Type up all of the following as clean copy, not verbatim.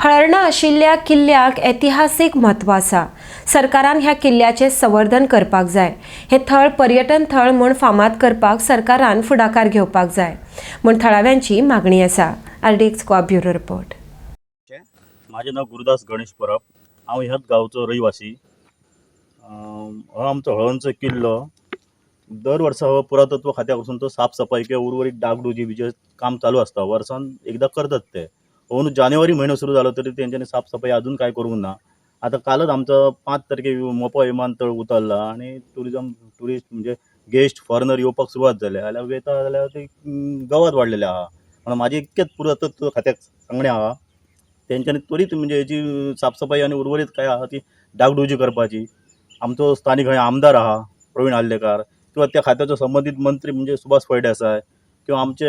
हळर्णा आशिल्ल्या किल्ल्याक ऐतिहासीक म्हत्व आसा. सरकारान ह्या किल्ल्याचें संवर्धन करपाक जाय. हें थळ पर्यटन थळ म्हूण फामाद करपाक सरकारान फुडाकार घेवपाक जाय म्हूण थळाव्यांची मागणी आसा. RDX Goa bureau report. माझे नाव गुरुदास गणेश परब. हांव ह्याच गांवचो रहिवासी. हो आमचो हळर्णचो किल्लो. दर वर्सा हो पुरातत्व खात्या कडसून तो साफ सफाई किंवा उर्वरीत डागडुजी बी काम चालू आसता. वर्सान एकदां करतात ते. अंदू जानेवारी म्हयनो सुरू जालो तरी तेंच्यांनी साफ सफाई अजून कांय करूंक ना. आतां कालच आमचो 5 तारखेक मोपा विमानतळ उतरला आनी ट्युरिजम ट्युरिस्ट म्हणजे गेस्ट फॉरेनर येवपाक सुरवात जाल्या जाल्यार वयता जाल्यार ती गवात वाडलेलें आहा. म्हणून म्हाजें इतकेंच पुरातत्व खात्याक सांगणें आहा, तेंच्यांनी त्वरीत म्हणजे हेची साफसफाई आनी उर्वरीत काय आहा ती डागडुजी करपाची. आमचो स्थानीक हय आमदार आहा प्रवीण आर्लेकार किंवा त्या खात्याचो संबंदीत मंत्री म्हणजे सुभाष फळदेसाय किंवा आमचे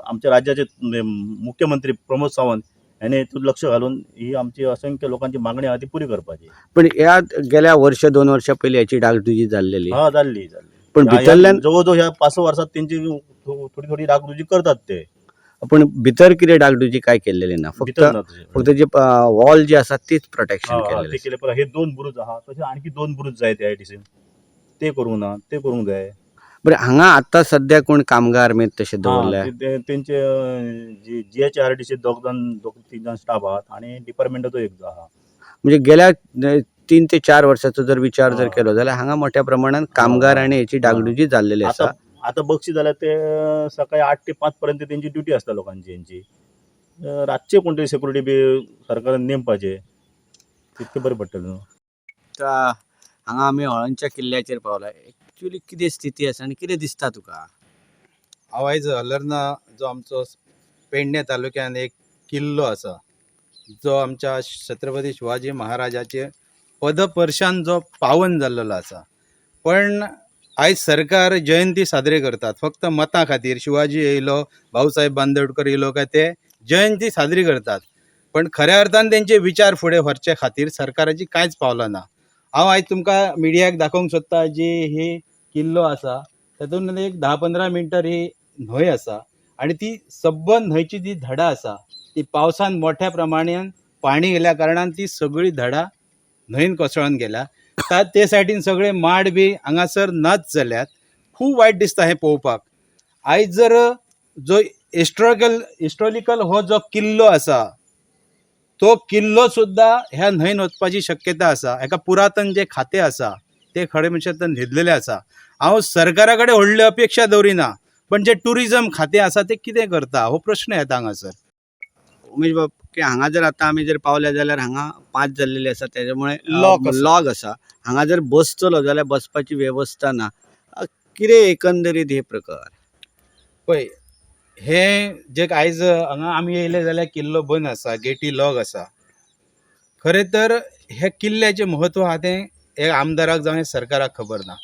आमच्या राज्याचे मुख्यमंत्री प्रमोद सावंत यांनी हितून लक्ष घालून ही आमची असंख्य लोकांची मागणी आहा ती पुरी करपाची. पण ह्या गेल्या वर्ष 2 वर्षा पयलीं ह्याची डागडुजी जाल्लेली? हा, जाल्ली जाल्ली. पण भितरल्यान? जवळ जवळ ह्या 5-6 वर्सात त्यांची थोडी थोडी डागडुजी करतात ते. पण भितर कितें डागडुजी काय केल्लेली ना फक्त? भितर ना तशें. फक्त जे वॉल जे आसा तीच प्रोटेक्शन हा, हा, केलेलें. ते केले. पण हे दोन बुरुज आहा, तशे आणखी दोन बुरुज जाय त्या आयटीसीन. ते करूंक ना, ते करूंक जाय. बरें, हांगा आतां सद्या कोण कामगार बी तशे दवरल्या? हा, तेंचे जीएचआरडीसी दोग जाण, दोग तीन जाण स्टाफ आहात आणि डिपार्टमेंटाचो एक आहा. म्हणजे गेल्या 3 ते 4 वर्साचो जर विचार जर केलो जाल्यार हांगा मोठ्या प्रमाणात कामगार आनी हेची डागडुजी जाल्लेली आसा. आता आता बक्षी जाल्यार ते सकाळी 8 ते 5 पर्यंत तेंची ड्युटी आसता लोकांची. हेंची रातचे कोण तरी सेक्युरिटी बी सरकारान नेमपाचे, तितकें बरें पडटलें न्हू. आतां हांगा आमी हळर्णच्या किल्ल्याचेर पावला. एक्चुली कितें स्थिती आसा आनी कितें दिसता तुका? हांव आयज हलर्ना, जो आमचो पेडणे तालुक्यान एक किल्लो आसा, जो आमच्या छत्रपती शिवाजी महाराजाचे पदपर्शान जो पावन जाल्लेलो आसा. पण आयज सरकार जयंती साजरी करतात फक्त मतां खातीर. शिवाजी येयलो, भाऊसाहेब बांदोडकर येयलो काय ते जयंती साजरी करतात, पण खऱ्या अर्थान तेंचे विचार फुडें व्हरचे खातीर सरकाराची कांयच पावलां ना. हांव आयज तुमकां मिडियाक दाखोवंक सोदता, जी ही किल्लो आसा तातूंत एक 10-15 मिनटां ही न्हंय आसा आनी ती सबंद न्हंयची जी धडां आसा ती पावसान मोठ्या प्रमाणान पाणी गेल्या कारणान ती सगळी धडां न्हंयेन कोसळून गेल्या. ते सायडीन सगळे माड बी हांगासर नाच जाल्यात. खूब वायट दिसता हें पळोवपाक. आयज जर जो हिस्टॉरिकल हो जो किल्लो आसा, तो किल्लो सुद्दां ह्या न्हंयेन वचपाची शक्यता आसा. हेका पुरातन जे खातें आसा ते खरें म्हणचे आतां न्हिदलेलें आसा. हांव सरकारा कडेन व्हडल्यो अपेक्षा दवरिना, पण जे टुरिजम खातें आसा तें कितें करता हो प्रश्न येता हांगासर. उमेश बाब, की हांगा जर आतां आमी जर पावले जाल्यार हांगा 5 जाल्लेले आसा, तेज्या मुळे लॉक आसा. लॉक आसा. हांगा जर बसतलो जाल्यार बसपाची वेवस्था ना. कितें एकंदरीत हे प्रकार? पळय, हे जे आयज हांगा आमी येयले जाल्यार किल्लो बंद आसा, गेटी लॉक आसा. खरें तर हे किल्ल्याचें म्हत्व आहा तें हे आमदाराक जावं हे सरकाराक खबर ना.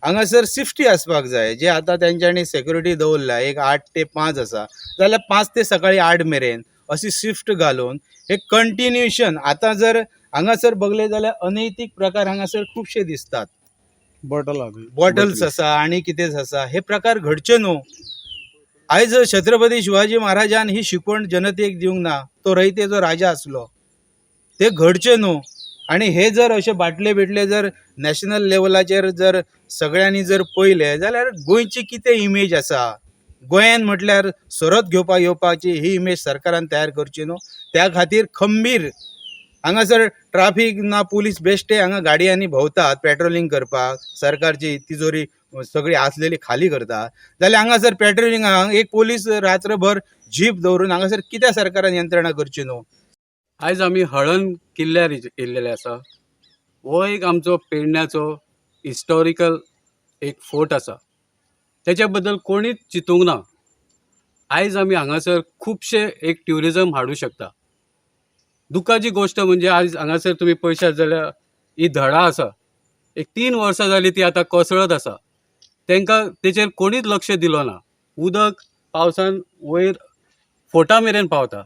हांगासर सेफ्टी आसपाक जाय. जे आतां तेंच्यांनी सेक्युरिटी दवरल्या, एक 8 ते 5 आसा जाल्यार 5 ते सकाळी 8 मेरेन अशी शिफ्ट घालून हे कंटिन्युएशन. आतां जर हांगासर बगले जाल्यार अनैतीक प्रकार हांगासर खुबशे दिसतात. बॉटल्स आसा आनी कितेंच आसा. हे प्रकार घडचे न्हू. आयज छत्रपती शिवाजी महाराजान ही शिकवण जनतेक दिवंक ना? तो रयतेचो राजा आसलो. ते घडचे न्हू. आनी हे जर अशे बाटले बिटले जर नॅशनल लेवलाचेर जर सगळ्यांनी जर पळयले जाल्यार गोंयची कितें इमेज आसा? गोंयान म्हटल्यार सोरोत घेवपाक येवपाची ही इमेज सरकारान तयार करची न्हू. त्या खातीर खंबीर हांगासर ट्राफीक ना, पुलीस बेश्टे हांगा गाडयांनी भोंवतात पेट्रोलिंग करपाक. सरकारची तिजोरी सगळी आसलेली खाली करता जाल्यार हांगासर पेट्रोलिंग एक पोलीस रात्रभर जीप दवरून हांगासर कित्याक सरकारान यंत्रणा करची न्हू? आयज आमी हळर्ण किल्ल्यार येयल्लेले आसा. हो एक आमचो पेडण्याचो हिस्टॉरिकल एक फोर्ट आसा. तेच्या बद्दल कोणीच चिंतूंक ना. आयज आमी हांगासर खुबशे एक ट्युरिजम हाडूं शकता. दुख्खाची गोश्ट म्हणजे आयज हांगासर तुमी पळयशात जाल्यार ही धडां आसा, एक 3 वर्सां जालीं ती आतां कोसळत आसा. तांकां तेचेर कोणीच लक्ष दिलो ना. उदक पावसान वयर फोर्टा मेरेन पावता,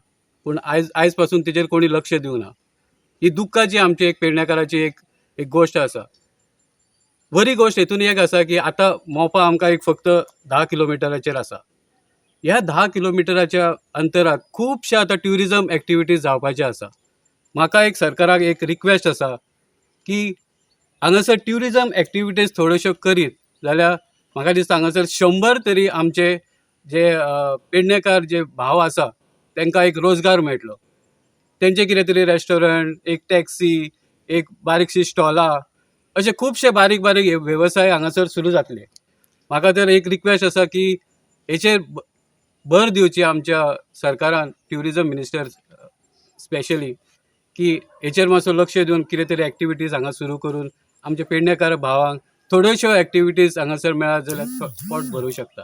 पूण आयज आयज पासून तेजेर कोणी लक्ष दिवंक ना. ही दुख्खाची आमची एक पेडणेकाराची एक एक गोश्ट आसा. बरी गोश्ट हेतून एक आसा की आतां मोपा आमकां एक फक्त 10 किलोमिटराचेर आसा. ह्या 10 किलोमिटराच्या अंतराक खुबशे आतां ट्युरिजम एक्टिविटीज जावपाचे आसा. म्हाका एक सरकाराक एक रिक्वेस्ट आसा की हांगासर ट्युरिजम एक्टिविटीज थोड्योश्यो करीत जाल्यार म्हाका दिसता हांगासर 100 तरी आमचे जे पेडणेकार जे भाव आसा तांकां एक रोजगार मेळटलो. तेंचे कितें तरी रेस्टॉरंट, एक टॅक्सी, एक बारीकशी स्टॉलां, अशे खुबशे बारीक बारीक वेवसाय हांगासर सुरू जातले. म्हाका तर एक रिक्वेस्ट आसा की हेचेर भर दिवची आमच्या सरकारान, ट्युरिजम मिनिस्टर स्पेशली, की हेचेर मातसो लक्ष दिवन कितें तरी एक्टिविटीज हांगा सुरू करून आमच्या पेडणेकार भावांक थोड्योश्यो एक्टिविटीज हांगासर मेळत जाल्यार पोट भरूंक शकता.